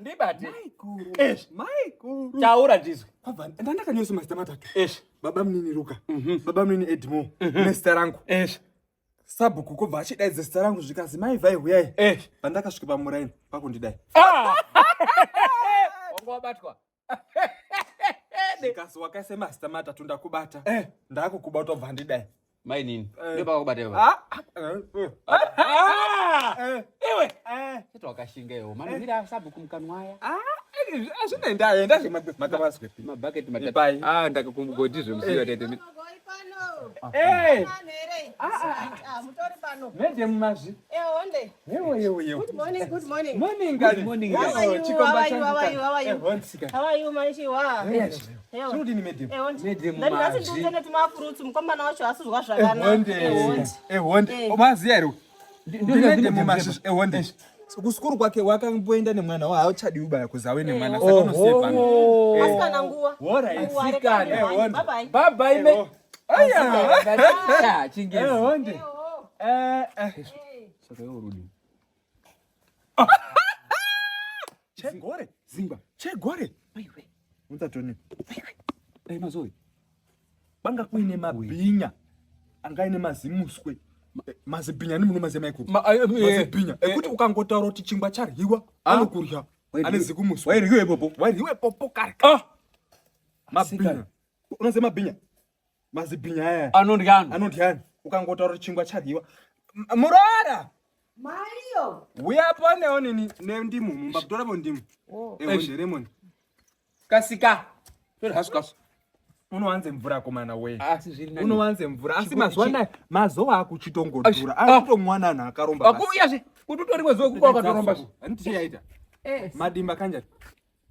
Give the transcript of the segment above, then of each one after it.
Ndibate. Maikuru. Eish. Maikuru. Taura ndizwe. Kwabva ndandakanyose mazita matatu. Eish. Baba munini Ruka. Baba munini Edmo. Nezita rangu. Eish. Sabhuku kobva achidaidza zita rangu zvikazi mai vhai huyai. Eish. Pandakasvika pamuraini pakundidai. Ah! Wanga wabatwa. Zvikazi wakaisa mazita matatu ndakubata. Eh. Ndakukubata ubva ndidai. Mainini. Eh. Ndopakakubata iwe. Ah, eh, eh, Ah! eh, Iwe. eh. Chete wakashinga iwe. Manomira sabhuku mukanwa aya. Ah, azvina ndaenda zvemakavazwepi. Mabhaketi matatu. Ipai. Ah, ndakakumugoti zvemusiwa tete. Goi pano. Eh, Pano here? Ah, mutori pano. madam mazvi. Eh, honde. Yewo yewo yewo. Good morning, good morning. Morning kani. Morning, How are you? How are you? How are you? How are you? Eh, hondsika. How are you, Maishiwa? Ewo. Zvinodini madam? Eh, honde. Madam Ndati nhasi Mazvi. ndiuze netumafurutsu mukomana wacho asuzwa Eh, zvakanaka. honde. Eh, honde. Eh, honde. Eh. Maziya here? Ndine mazvi. Eh, honde. Kusukuru kwake wakamboenda nemwana wa hauchadi ubaya kuzawe nemwana saka unosiye pano. Asikana nguwa. Alright. Nguwa, Asikana. rekani, Eh, honde. Bye bye. Bye bye me. Aya. Ah, chingezi. Eh, honde. Eh, oh. Eh, eh. Eh. Saka iwe urudi. Chegore. Zingwa. Chegore. Maiwe. Unzatoni. Dai mazoe. Kwanga kuine mabhinya anga aine mazimuswe. Eh, Mazibhinya ni munomaziya maikuru. Mazibhinya ekuti ukangotaura kuti chingwa charyiwa anokurya. Ane zikumuswe. Wairyiwa ipopo. Wairyiwa ipopo kare. Ah! Mabhinya. Unoziya mabhinya? Mazibhinya aya. Anondyana. Anondyani. Ukangotaura kuti chingwa charyiwa. Muroora. Maiyo. Uya panewo nini nendimu mumba kutorapo ndimu. Oh. Eh, honde lemon. Kasika. Tori hasu kasu. Unowanze mvura komana we. Asi zviri nani. Unowanze mvura asi Chiku- mazuva anaya mazuva akuchitongodhura Ah. akutomwana anhu akaromba basi. Akuyazve. Kuti utori wezuva kuka wakatoromba zve. Handiti chiyaita madimba kanjani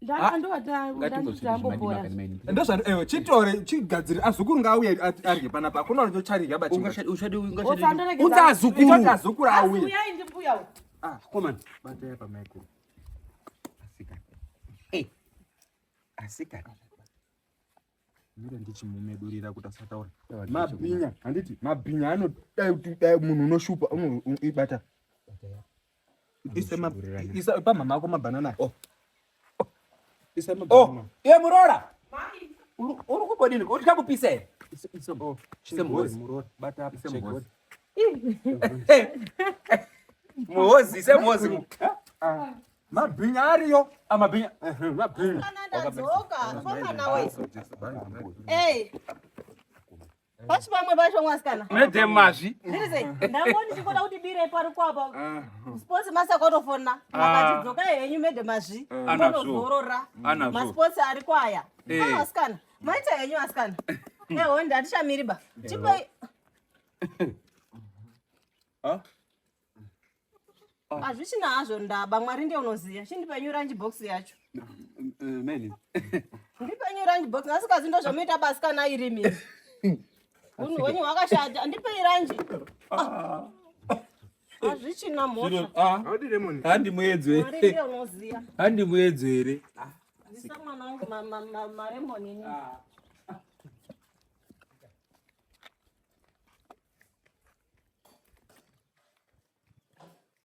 Ngatingozviri zvimadima kani mainini. ndozvati ewe chitore chigadzire azukuru ngaauye arye panapa hakuna unocharya bachingwa Ungashadi ushadi ungashadi. Unza azukuru. itoti azukuru auye Uyai ndimbuya. Ah, Komana. bata yapa maikuru Asikana. Eh. Asikana. mira ndichimumedurira kuti asataura mabhinya handiti mabhinya anodai kuti dai munhu unoshupa unoibata isa pamhama ako mabhanana Oh. isa Oh, mabhanana iwe muroora. Mai. Uri kumbodini? Uri kupisa here? Oh, Semhozi. muroora bata apa Semhozi. Muhozi, semuhozi. Ah, mabhinya ariyo Ah, mabhinya. Ehe, mabhinya Kana ndadzoka. Komana we. Eh. Pachi pamwe pacho mwasikana. Madam Mazvi. Ndiri sei? Ndangoni ndichingoda kuti bire pari kwapa. Sports master kwatofona. Makati dzokai henyu madam Mazvi. Anazvo. Ndonozorora. Anazvo. Masports ari kwaya. Eh. Ah, asikana. Maita henyu asikana. Eh, honde hatichamiri ba. Chipei. Ah? Hazvichina hazvo ndaba Mwari ndiye unoziya. Chindipe ranji box yacho. Mainini. Ndipe ranji box. Asikazi ndo zvamuita basikana irimi. Unhu hwenyu hwakashata. Ndipei ranji. Hazvichina mhosva. Haudi lemon Handi muedzo Mwari ndiye unoziya. Handi muedzo here. Ndisa mwana wangu maremoni ini.